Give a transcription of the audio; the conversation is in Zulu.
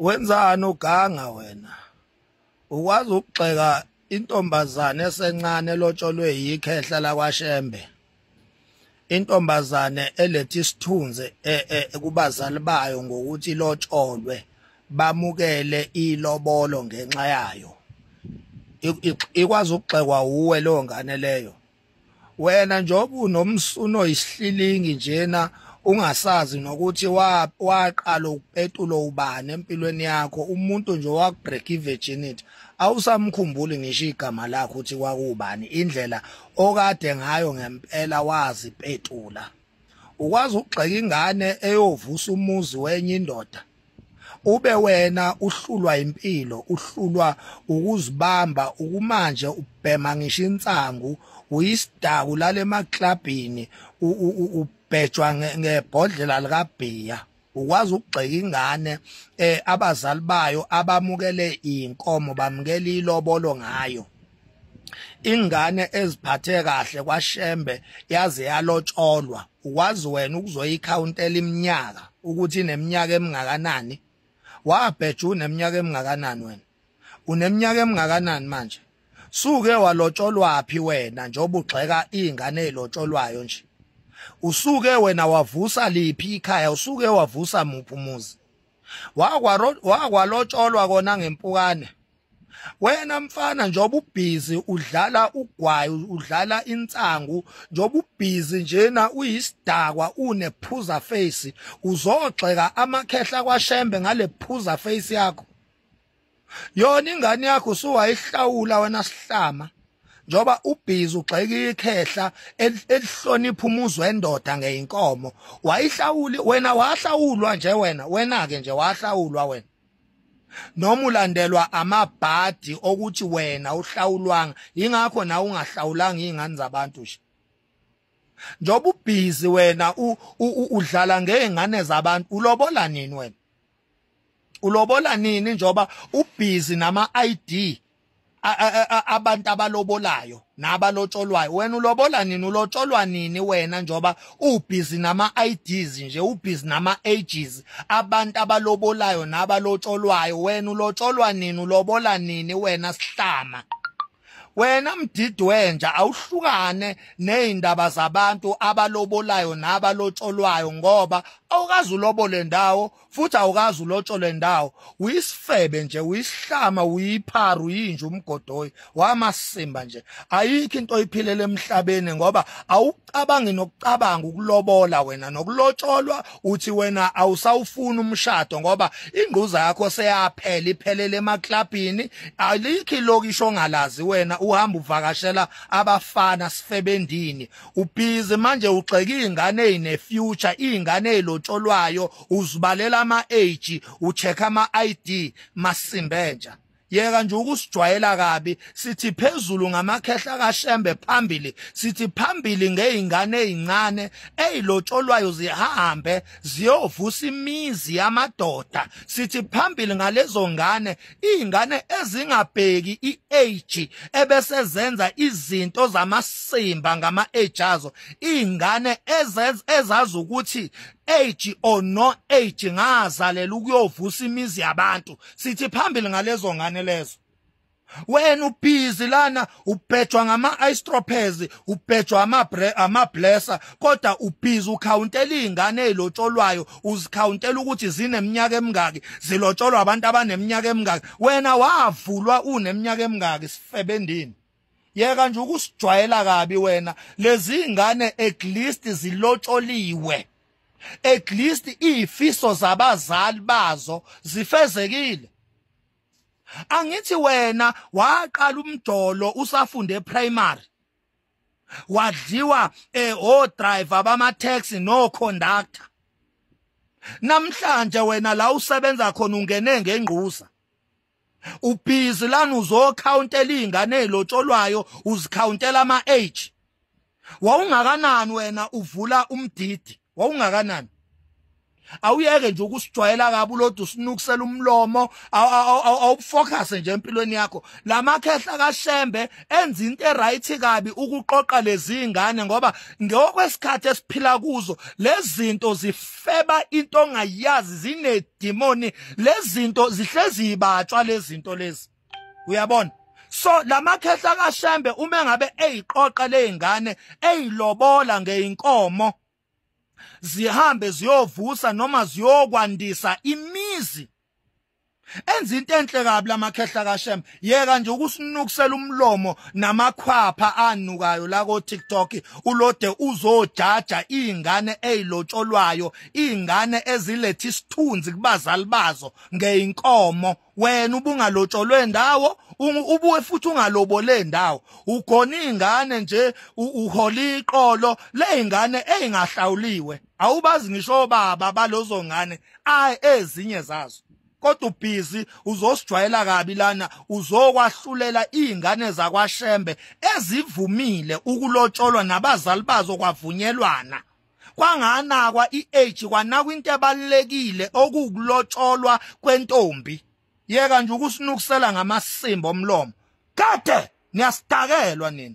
Wenzani uganga wena? Ukwazi ukugxeka intombazane esencane elotsholwe yikhehla lakwaShembe, intombazane eletha isithunzi kubazali bayo ngokuthi ilotsholwe, bamukele ilobolo ngenxa yayo. Ikwazi ukugxekwa uwe leyo ngane leyo. Wena njengoba unomsuno isihlilingi njena, ungasazi nokuthi waqala ukupetula ubani empilweni yakho, umuntu nje wakubreak ivirginity awusamkhumbuli ngisho igama lakho ukuthi kwakubani, indlela okade ngayo ngempela wazipetula. Ukwazi ukugxeka ingane eyovusa umuzi wenye indoda, ube wena uhlulwa impilo, uhlulwa ukuzibamba, ukumanje ubhema ngisho insangu, uyisidaku lale emaklabhini, ubhejwa ngebhodlela likabhiya. Ukwazi ukugxeka ingane abazali bayo abamukele inkomo, bamukele ilobolo ngayo. Ingane eziphathe kahle kwaShembe yaze yalotsholwa. Ukwazi wena ukuzoyikhawuntela iminyaka ukuthi ineminyaka emingakanani? Wabheja uneminyaka emingakanani wena? Uneminyaka emingakanani manje? Suke walotsholwaphi wena njengoba ugxeka ingane ezilotsholwayo nje? Usuke wena wavusa liphi ikhaya? Usuke wavusa muphi umuzi? Wakwalotsholwa kona ngempukane. Wena mfana njengoba ubhizi udlala ugwayi, udlala insangu, njengoba ubhizi njena uyisidakwa, unephuza face, uzogxeka amakhehla kwaShembe ngale phuza face yakho. Yona ingane yakho usuwayihlawula wena sihlama, njengoba ubhizi ugxeka ikhehla elihlonipha umuzi wendoda ngeinkomo. Wayihlawuli wena, wahlawulwa nje wena, wena ke nje wahlawulwa wena. Noma ulandelwa amabhadi okuthi wena uhlawulwanga, ingakho nawe ungahlawulanga izingane zabantu nje. Njengoba ubhizi wena udlala ngezingane zabantu, ulobola nini wena? Ulobola nini njengoba ubhizi nama ID abantu abalobolayo nabalotsholwayo? Wena ulobola nini? Ulotsholwa nini wena njengoba ubhizi nama IDs nje, ubhizi nama ages abantu abalobolayo nabalotsholwayo? Wena ulotsholwa nini? Ulobola nini wena sihlama? Wena mdidi wenja, awuhlukane nezindaba zabantu abalobolayo nabalotsholwayo, ngoba awukazi ulobole ndawo futhi awukazi ulotsholwe ndawo. Uyisifebe nje, uyisihlama, uyipharu, uyinje umgodoyi wamasimba nje. Ayikho into oyiphilela emhlabeni ngoba awucabangi nokucabanga ukulobola wena nokulotsholwa. Uthi wena awusawufuni umshado ngoba ingquza yakho seyaphela, iphelele emaklabhini. Alikho ilokisho ongalazi wena, uhamba uvakashela abafana sifebendini. Ubhizi manje ugxeka izingane ezine future, izingane ezilotsholwayo, uzibalela ama age, ucheck ama ID, masimbenja. Yeka nje ukusijwayela kabi. Sithi phezulu ngamakhehla kaShembe, phambili, sithi phambili ngezingane ezincane ezilotsholwayo zihambe ziyovusa imizi yamadoda. Sithi phambili ngalezo ngane, izingane ezingabheki iage ebese zenza izinto zamasimba ngama age azo, izingane ezazi ukuthi age or no age ngazalela ukuyovusa imizi yabantu. Sithi phambili ngalezo ngane lezo. Wena ubhizi lana ubhejwa ngama-istropes, ubhejwa ama-blesser, kodwa ubhizi ukhawuntela iy'ngane ey'lotsholwayo, uzikhawuntela ukuthi zineminyaka emingaki, zilotsholwa abantu abaneminyaka emingaki. Wena wavulwa uneminyaka emingaki sifebendini? Yeka nje ukusijwayela kabi wena. Lezi ngane at least zilotsholiwe, at least izifiso zabazali bazo zifezekile. Angithi wena waqala umjolo usafunde eprimary, wadliwa o driver bama taxi no conductor. Namhlanje wena la usebenza khona ungene ngengquza, ubhizi lana uzokhawuntela izingane ezilotsholwayo, uzikhawuntela ama age. Wawungakanani wena uvula umdidi? Wawungakanani? Awuyeke nje ukusijwayela kabi ulodwa usinukisela umlomo, awufocus nje empilweni yakho. Lamakhehla kaShembe enza into eright kabi ukuqoqa lezi ngane, ngoba ngokwesikhathi esiphila kuzo lezi zinto zifeba into ongayazi, zinedemoni lezi zinto zihlezi ibatshwa lezi zinto lezi, uyabona. So lamakhehla kaShembe uma ngabe eyiqoqa lezingane eyilobola ngeinkomo, zihambe ziyovusa noma ziyokwandisa imizi, enza into enhle kabi lamakhehla kaShembe. Yeka nje ukusinukisela umlomo namakhwapha anukayo la ko TikTok, ulode uzojaja izingane ezilotsholwayo, izingane eziletha isithunzi kubazali bazo ngeinkomo. Wena ubungalotsholwe ndawo, ubuye futhi ungalobole ndawo, ugona izingane nje, uhola iqolo lezingane ezingahlawuliwe, awubazi ngisho baba balozo ngane ezinye zazo. Kodwa ubhizi uzosijwayela kabi lana, uzokwahlulela izingane zakwaShembe ezivumile ukulotsholwa nabazali bazo kwavunyelwana, kwanganakwa iage, kwanakwa into ebalekile okukulotsholwa kwentombi. Yeka nje ukusinukisela ngamasimba omlomo, kade niyasidakelwa nina.